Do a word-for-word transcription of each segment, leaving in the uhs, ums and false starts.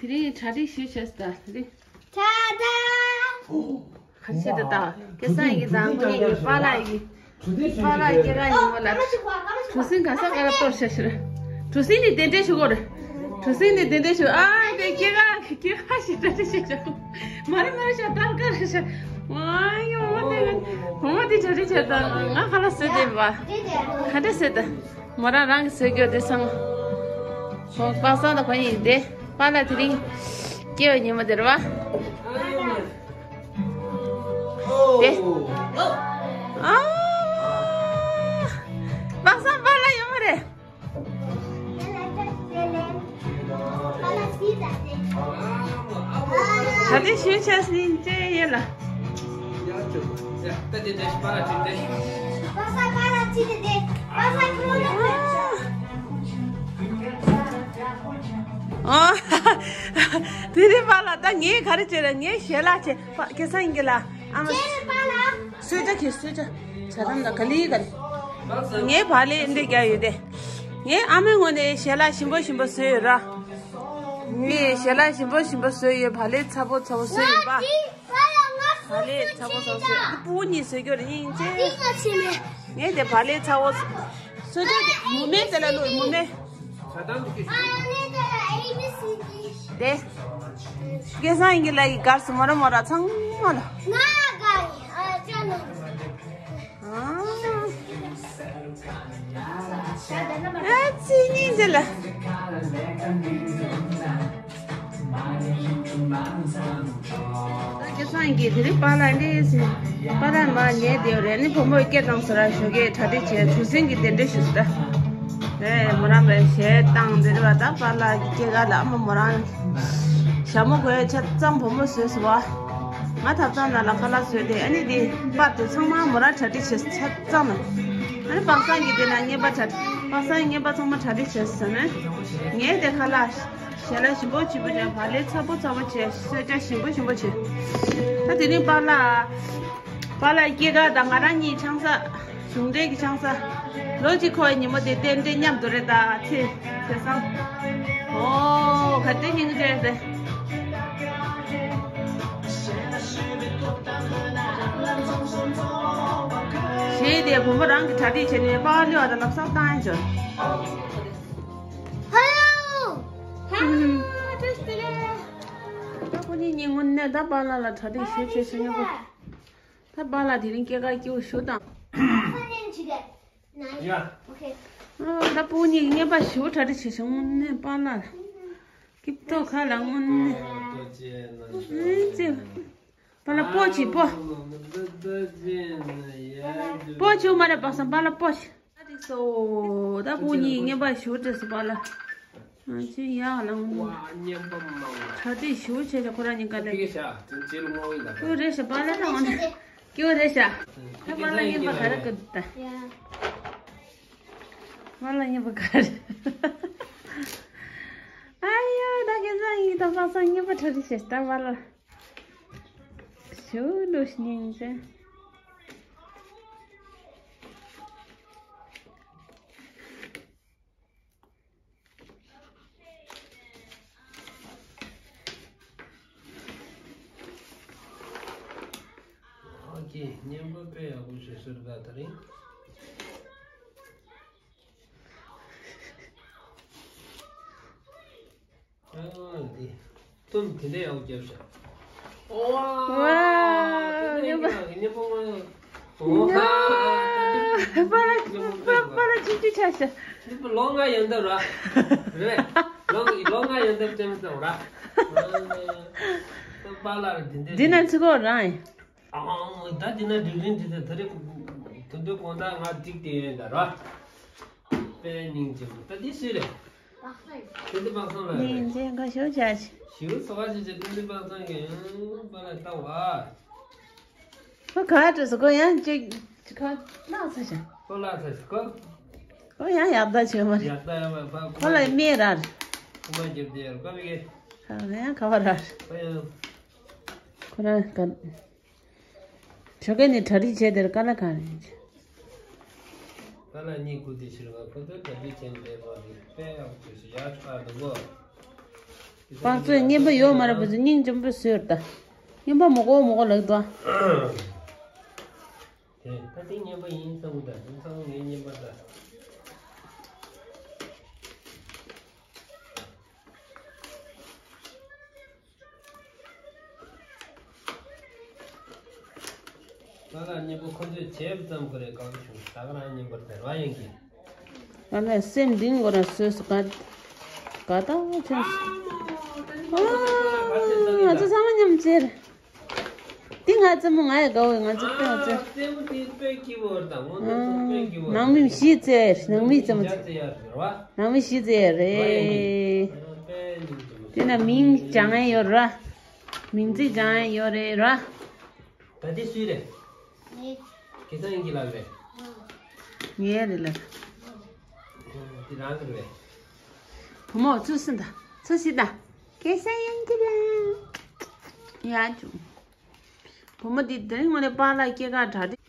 དེ་རིང་གྲ་སྒྲིག་ཞུས་བྱས་སུ་ད་དེ་རིང་། ད་ད། ག་ཤེད་དུ་ད་སྐལ་བཟང་ཡིན་གྱི་ད་ངོ་ཉིད་ཡིན་པཱ་ལགས་ཡིན། པཱ་ལགས་སྐྱེས་སྐར་ཡིན་མོ་ལ། གྲུ་གཟིངས་ག་ས་ག་ལ་གཏོར་བྱ་ཞུ་ར། གྲུ་གཟིངས་ནས་གདན་འདྲེན་ཞུ་གོ་ར། གྲུ་གཟིངས་ནས་གདན་འདྲེན་ཞུ། ཨ་དེ་སྐྱེས་སྐར་སྐྱེས་སྐར་ཞིག་གྲ་སྒྲིག་བྱས་བྱ། མ་རེད་མ་རེད་ཤ་ཏར་ཀ་རེད་ཤ། ཝང་ཡོ་མོ་དེ་བུ་མོ་དེ་གྲ་སྒྲིག་བྱས་ད་ང་ཁ་ལག་བཟོས་དེ་བ། ག་འདྲ་བཟོས་ད། མོ་རང་རང་གི་བཟོས་རྒྱུ་དེ་ཚང་། ཁོང་པ་སངས་དང་ཁོ་གཉིས་བསྡད། པཱ་ལགས་དེ་རིང་སྐྱེས་པའི་ཉིན་མོ་དེ་རེད་བ། དེ། ཨ། པ་སངས་པཱ་ལགས་ཡོད་མ་རེད། ག་དེ་ཞུ་ཆ་སྙིང་རྗེ་ཡོད་ལ། ཨ། དེ་རིང་པཱ་ལགས་ད་ངས་ག་རེ་བྱས་རེད། ངས་ཞལ་ལག་བྱས་པ་སྐལ་བཟང་ཡིན་གྱི་ལ། ཨ་མ། གསོལ་ཇ་གྱིས་གསོལ་ཇ། ཇ་དམ་ལ་ག་ལི་ག་ལི། ངས་བག་ལེབ་འདི་རྒྱག་ཡོད་དེ། ངས་ཨ་མའི་ངོས་ནས་ཞལ་ལག་ཞིམ་པོ་ཞིམ་པོ་བཟོས་ཡོད་ར། ངས་ཞལ་ལག་ཞིམ་པོ་ཞིམ་པོ་བཟོས་ཡོད། བག་ལེབ་ཚ་པོ་ཚ་པོ་བཟོས་ཡོད་པ། བག་ལེབ་ཚ་པོ་ཚ་པོ་བཟོས། འདི་སྤུ་གུ་གཉིས་བཟོས་རྒྱུ་རེད་སྙིང་རྗེ། ངས་དེ་བག་ལེབ་ཚ་པོ་བཟོས་རྒྱུ་དེ་མུ་མེ་དེ་ལ་བླུགས་མུ་མེ། དེ། སྐལ་བཟང་ཡིན་གྱི་ལ་ཡི་གར་སི་མོ་ར་མོ་ར་ཚང་མ་ལ། ང་ག་ཡི་ཨ་ཅག་ནང་། ཨ་ཙི་སྙིང་རྗེ་ལ། སྐལ་བཟང་གིས་དེ་རིང་པཱ་ལགས་འདི་ཟེར། པཱ་ལགས་མ་ཉལ་བསྡད་ཡོད་རེད། ནི་བུ་མོས་སྐད་བཏང་སོང་ར། ཞོགས་ཀས་གྲ་སྒྲིག་བྱས་གྲུ་གཟིངས་ཀྱི་གདན་འདྲེན་ཞུས་སོང་ད། རེད་མོ་རང་པའི་གཞས་བཏང་འདི་རེད་བ། ད་པཱ་ལགས་ཀྱི་སྐྱེས་སྐར་ལ་ཨ་མ་མོ་རང་ཞྭ་མོ་གོན་ཆ་ཚང་བུ་མོ་བཟོས་སོང་བ། ང་ཐབ་ཚང་ནང་ལ་ཁ་ལག་བཟོས་ཏེ་ཨ་ནི་དེ་པར་དེ་ཚང་མ་མོ་རང་གྲ་སྒྲིག་བྱས་ཆ་ཚང་ནས། ཨ་ནི་པ་སངས་ཀྱིས་དེ་ན་རྔན་པ་གྲ་པ་སངས་རྔན་པ་ཚང་མ་གྲ་སྒྲིག་བྱས་ཟེར་ནས། ངས་དེ་ཁ་ལག་ཞལ་ལག་ཞིམ་པོ་ཞིམ་པོ་བྱས། བག་ལེབ་ཚ་པོ་ཚ་པོ་བྱས། གསོལ་ཇ་ཞིམ་པོ་ཞིམ་པོ་བྱས། ད་དེ་རིང་པཱ་ལགས། པཱ་ལགས་སྐྱེས་སྐར་དང་ང་རང་གཉིས་ཆང་ས། གཞུང་འབྲེལ་གྱི་ཆང་ས། ལོ་གཅིག་འཁོར་བའི་ཉིན་མོ་དེ་རྟེན་འབྲེལ་མཉམ་དུ་རེད་ད་ཚེ་ཚེ་བཟང་། ཨོ་ག་དེ་སྙིང་རྗེ་རེད། གཞས་དེ་བུ་མོ་རང་གིས་གྲ་སྒྲིག་བྱས་ནས་པཱ་ལགས་ལ་ལབ་སོགས་བཏང་ཡ་བྱོས། ཧ་ལོ། ཧ་ཧ་བཀྲ་ཤིས་བདེ་ལེགས། ད་ཁོ་གཉིས་གཉིས་དངོས་གནས་ད་པཱ་ལགས་ལ་གྲ་སྒྲིག་ཞུ་བྱེད་ཤེས་ཉོ་གི། ད་པཱ་ལགས་དེ་རིང་སྐྱེས་སྐར་སྐྱིད་པོ་ཞུ་དང་། ཡ། ཨ་ད་སྤུ་གུ་གཉིས་ཀྱི་རྔན་པ་ཞུ་གྲ་སྒྲིག་བྱེད་ཤེས་དངོས་གནས་པཱ་ལགས་ལ། སྐྱིད་ཏོ་ཁ་ལ་དངོས་གནས། ཨེ་ཙི། པཱ་ལགས་པོ་ཅི་པོ། པོ་ཅི་མ་རེད་པ་སངས། པཱ་ལགས་པོ་ཅི། ཨ་ཏིག་སོ། ད་སྤུ་གུ་གཉིས་རྔན་པ་ཞུ་བྱས་སོ་པཱ་ལགས། ཨ་ཅི་ཡ་ལང་། གྲ་སྒྲིག་ཞུ་བྱས་ཤག་ཁོ་རང་གཉིས་ཀ་ལ། ཀྱི་རེད་ཤག་པཱ་ལགས་ད་འོ་ན། ཀྱི་རེད་ཤག་ད་པཱ་ལགས་རྔན་པ་ག་རེ་གི་ད། པཱ་ལགས་རྔན་པ་ག་རེ། ཨ་ཡ་ད་ཁྱེད་ཚང་ཡིན་ད་པ་སངས་རྔན་པ་གྲ་སྒྲིག་བྱས་ཤག་ད་པཱ་ལགས། ཞུ་ལོ་སྙིང་རྗེ། ཨོ་ཀེ། རྔན་པ་དཔེ་ཡག་པོ་བྱས་ཤག་ད་དེ་རིང་། ཨ་འདི། གཏུམ་དེ་འདྲ་ཡག་པོ་བརྒྱབ་ཤག་ཨོ། ཝ། དེ་འདྲ་ཡིན་ན་ངའི་སྙིང་པོ་ངོ་། ཨོ། ཧ། པཱ་ལགས་པཱ་ལགས་ཆུང་ཆུང་ཆགས་ཤག་འདི་པ་ལོ་ལྔ་ཡོད་འདབ་ར། རེད། ལོ་ལོ་ལྔ་ཡོད་འདབ་ཅན་ཙམ་ར། ཨ། པཱ་ལགས་ར་དེ་འདྲ་འདི་ན་ཚིག་གོ་རང་ཡིན། ཨང་། ད་འདི་ན་སྒྲིག་རིམ་འདི་ད་ད་རེ་དུ་འདོད་དགོང་དག་ང་སྒྲིག་དེ་ཡོད་ད་ར། དཔེ་སྙིང་རྗེ་མོ། ད་འདི་སུ་རེད། དེ་འདི་པ་སངས་ལགས་རེད། སྙིང་རྗེ་དགའ་ཤོས་བྱ་ཞིག་ཞིའུ་སོ་བ་ཞིག་བྱས་དེ་འདི་པ་སངས་ཀྱི་པ་ལ་ལྟ་བ། ཁོ་ག་འགྲོ་སོ་ཁོ་ཡང་ཅིག་ཁོ་ལགས་ཚ་ཞིག་ཁོ་ལགས་ཚ་ཞིག་ཁོ། ཁོ་ཡང་ཡག་ད་བྱོས་མ་རེད། ཡག་ད་ཡག་པ་ཁོ་ལ་མེད་ར་རེད། ཁོ་མ་རྒྱབ་དེ་ཡར་ཀ་བི་གེ་ཁོ་ཡང་ག་བ་ར་རེད། ཁོ་ཡང་ཁོ་རང་ག་ཞོགས་ཀས་ནས་གྲ་སྒྲིག་བྱས་དེར་དཀའ་ལས་གང་རེད། ད་ལ་གཉིད་ཁུག་དེ་ཕྱིར་ང་ཁོ་ཚོ་གྲ་སྒྲིག་བྱས་ནས་བསྡད་པ་རེད། དཔེ་ཡག་པོ་བྱས་ཤག་ཡག་ཤག་འདུག་གོ། པང་གཙོས་རྔན་པ་ཡོད་མ་རེད་པ་ཚོ་སྙིང་རྗེ་མོ་བཟོས་ད། རྔན་པ་མོ་གོ་མོ་གོ་ལགས་དོ། དེ་ད་དེ་རྔན་པ་ཡིན་བསམ་གི་ད་དེང་སང་ངའི་རྔན་པ་ད། ང་ལ་རྔན་པ་ཁོ་ཚོས་བྱས་པ་ཙམ་གི་རེད། དགའ་པོ་བྱུང་། ད་ག་རང་རྔན་པར་དེ་ར་ཡིན་གི། ང་ལ་སེམས་གཏིང་གོ་ར་སོས་སུ་ག་ག་ད་ཆོས་སུ། ཨ་ང་ཚོ་ཚང་མ་མཉམ་བྱེད། འདི་ང་ཚོ་མོ་ང་ཡི་དགའ་བོ་ང་ཚོ་ཕན་ཚུན། ནང་མི་བཞི་བཙལ་ནང་མི་ཙམ། ནང་མི་བཞི་བཙལ་རེད། དེ་ན་མིང་སྦྱང་ཡ་ཡོད་ར། མིང་ཚིག་སྦྱང་ཡ་ཡོད་རེད་ར། ད་དེ་སུའི་རེད། ངའི། ཁེ་སང་ཡིན་གྱི་ལགས་རེད། ངའི་རེད་ལགས། འདི་རང་གི་རེད། བུ་མོ་ཚུར་སོང་ད། ཚུར་ཤོག་ད། ཁེ་སང་ཡིན་གྱི་ལགས། ཡ་ཅུ། བུ་མོ་འདི་དེ་རིང་ངོ་ནས་པཱ་ལགས་སྐྱེས་སྐར་གྲ་སྒྲིག་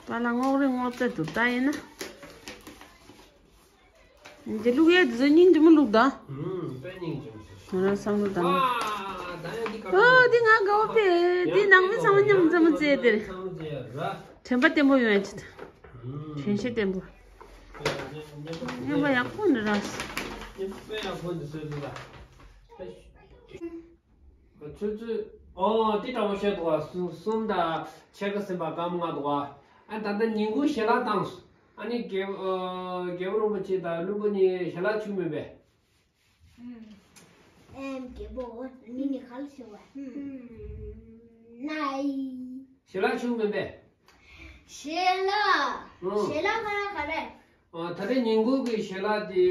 པཱ་ལགས་རྔོག་རིང་རྔོག་རྩེ་དུ་ལྟ་ཡིན་ན། འདི་བླུག་ཡས་འདི་ཚོ་སྙིང་རྗེ་མོ་བླུག་ད། ཨུམ། དཔེ་སྙིང་རྗེ་མོ་ཞིག་ང་རང་བསམ་བློ་བཏང་། ཨ། ད་ཡང་འདི་ཀ་ཨོ་འདི་ང་དགའ་བོ་དཔེ་འདི་ནང་མི་ཚང་མ་མཉམ་འཛོམས་མོ་བཙལ་དེར། ཚང་མ་བཙལ་ར། དྲན་པ་བརྟན་པོ་ཡོང་ཡ་ཆེད། ཨུམ། དྲན་ཤེས་བརྟན་པོ། ཨ་ནི་ནི་ནི་ཡོང་པ་ཡག་པོ་འདི་ར། ནི་དཔེ་ཡག་པོ་འདི་བཟོས་འདུག་ད། ཆུ་ཚོད། ཨོ་དེ་འདྲ་བོ་བཤད་འདུག་བ། གསུམ་གསུམ་དང་ཕྱེད་ཀ་ཟིན་པ་སྐར་མ་ལྔ་འདུག་བ། ཨ་ད་ལྟ་ཉིན་གུང་ཞལ་ལག་བཏང་སོང་། ཨ་ནི་རྒྱལ་ཨ་རྒྱལ་པོ་རིན་པོ་ཆེ་དང་བློན་པོ་གཉིས་ཞལ་ལག་མཆོད་མེད་པས། ཨེམ་རྒྱལ་པོ་ནི་ནི་ག་ལ་ཞུ་བ། ནའི། ཞལ་ལག་མཆོད་མེད་པས། ཞལ་ལག་ཨང་། ཞལ་ལག་ག་རེ་ག་རེ། ཨ་ད་ལྟ་ཉིན་གུང་གི་ཞལ་ལག་དེ།